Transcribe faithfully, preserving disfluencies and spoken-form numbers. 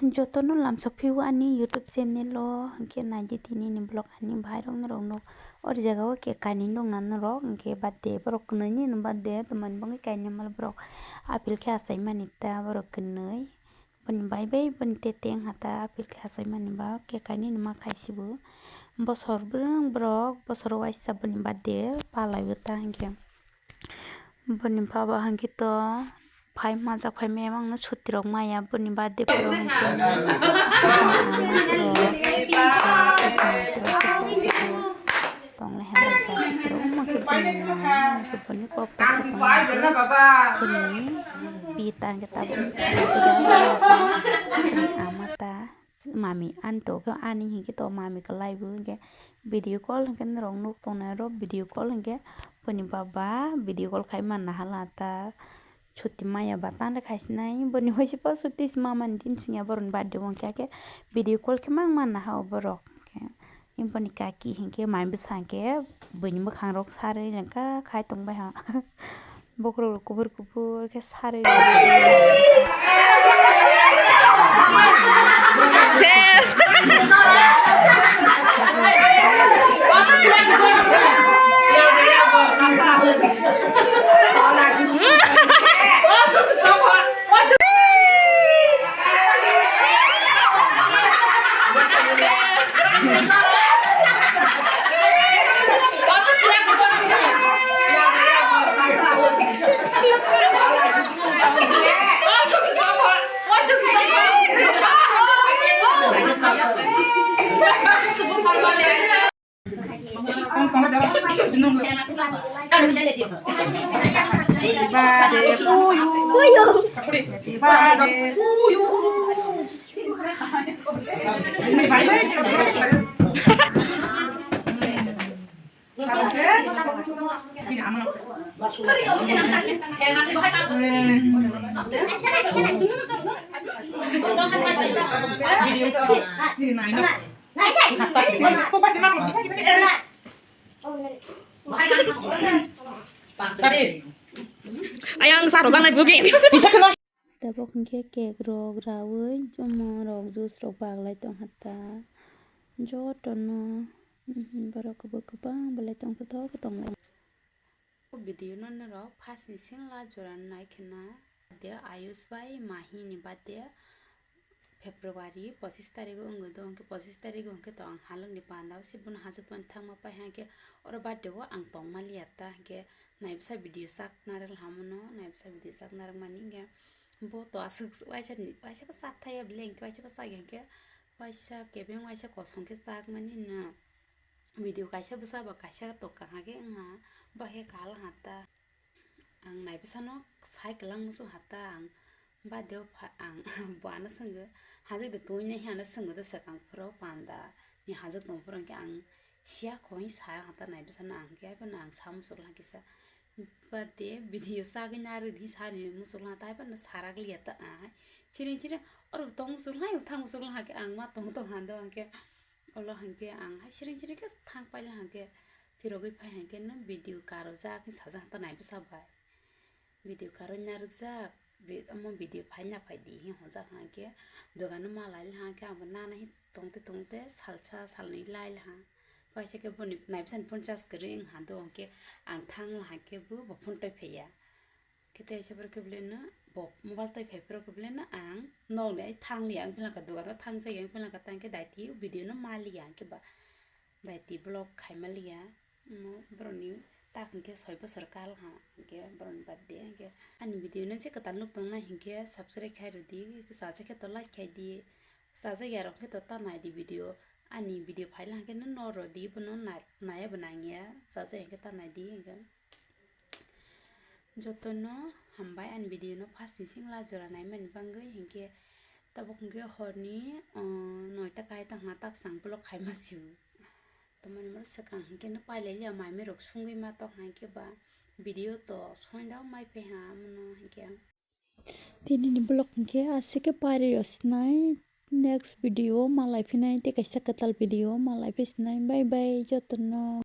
Jotono lamsok phio ani YouTube channel o, hwnkhe naidi tini ni vlog ani bhai rok norok nuk. O jaga o cake kainwi nukna norok, hwnkhe birthday borok kwnwi ni birthday, tamani bagwi kainwi mal borok apple khe achaimani ta borok kwnwi. Boni bai bai boni tete wngkha ta apple khe achaimani ba cake kainwi ma khaisibo. Bosor bwrwng borok bosor waisa boni birthday palaibo ta hwnkhe. Boni baba hwnkhe to phai majak phai maya mangno suti rok maya boni birthday phuru hwnkhe ama rok tong lai hwnba khe bini kok ta se tong bini pi ta hwnkhe tabuk bini ama ta. Mami ani to khe ani hinkhe to mami kwlai bo hinkhe video call hinkhe norok nuk tongnai oro video call hinkhe boni baba video call khai manna hala ta chuti maya ba tangre khai sinai boni waisa pa chuti si mama ni din singya boroni birthday wngkha khe video call khe mang manna ha o borok khe boni kaki hinkhe mai bwsa hinkhe bini mwkhang rok sarwi rwngkha khai tongbai ha. Bokhorok kubur kubur khe sarwi rwdi. Ses. Ayang sa rojak nai bugi. Tabuk hwnkhe cake rok raui, omo rok juice rok baglai tongkha ta. Jotono, mhm, borok kwbwi kwbang belai tongthotok khe tonglai. O video no norok first ni sengla jora nai khna de Ayush bai Mahi ni birthday February pochis tarik o wngwi do, hwnkhe pochis tarik o hwnkhe to ang halok ni panda o se bono hachuk tongmani thangma pai hwnkhe oro birthday o ang tongma liya ta hwnkhe naibwsa video chak narwk hamono naibwsa video chak narwk mani hwnkhe bo to aswk waisa ni waisa khe chak thaya bele hwnkhe waisa khe chak ya hwnkhe waisa kebeng waisa kosong khe chak mani no. Video kaisa bwsa ba kaisa to kahage wngha, bahai kal ha ta. Ang naibwsano sai kwlangma se ha ta, ang baade o pha-, ang bo ano swngwi, hajik da tongwi nai hwnwi swngwi da swkang phuru panda ni hajik tong phuru hwnkhe ang siya kho hwnwi sa ha ta naibwsano, ang hwnkhe aibano ang sa muchung kisa. Bade video chagwi narwk di sani muchung lang tai phano sarak liya ta ai. Chiring chiring oro tong muchung lang thang muchung lang hake ang ma tong tong hando hake olo hake ang hai chiring chiring khe thang paila hake phirogwi phai hake no video karojak sajak ta nai bwsa bai. Video karwi narwkjak omo video phaina phai di hi hwnjak hake dogano ma lai hake ang bo nana hi tongte tongte salsa salnwi lai ha. Kaisa khe boni naibwsani phone charge kwrwi wng ha do, hwnkhe ang thang la hwnkhe bo, bo phone twi phaiya. Khe tei se borok khe belai no bo mobile twi phai phuru khe belai no ang nok ni ai thang liya wng philangkha, dogano thang jaya wng philangkha, tang khe daiti video no ma liya hwnkhe ba daiti vlog khai ma liya. Omo borok ni tak hwnkhe soi bosor kal ha hwnkhe borok ni birthday hwnkhe ani video no je kwtal nuk tong nai hwnkhe subscribe khai rw di, chajakya to like khai di. Chajakya rok khe to ta nai di video. Ani video phaila hwnkhe no noro di bono na-, naya bo nangya. Chajak hwnkhe ta nai di hwnkhe. Jotono hambai ani video no first ni singla jora naimani bagwi hwnkhe tabuk hwnkhe horni, ah, noita kai tongkha taksang vlog khaima sio. Tamoni swkang hwnkhe no pailai liya mai mai rok sungwi ma tong hwnkhe ba video to soinda mai phai ha mono hwnkhe. Tini ni vlog hwnkhe aswk khe pari rw sinai, next video o malai phinai tei kaisa kwtal video o malai phi sinai. Bye bye jotono.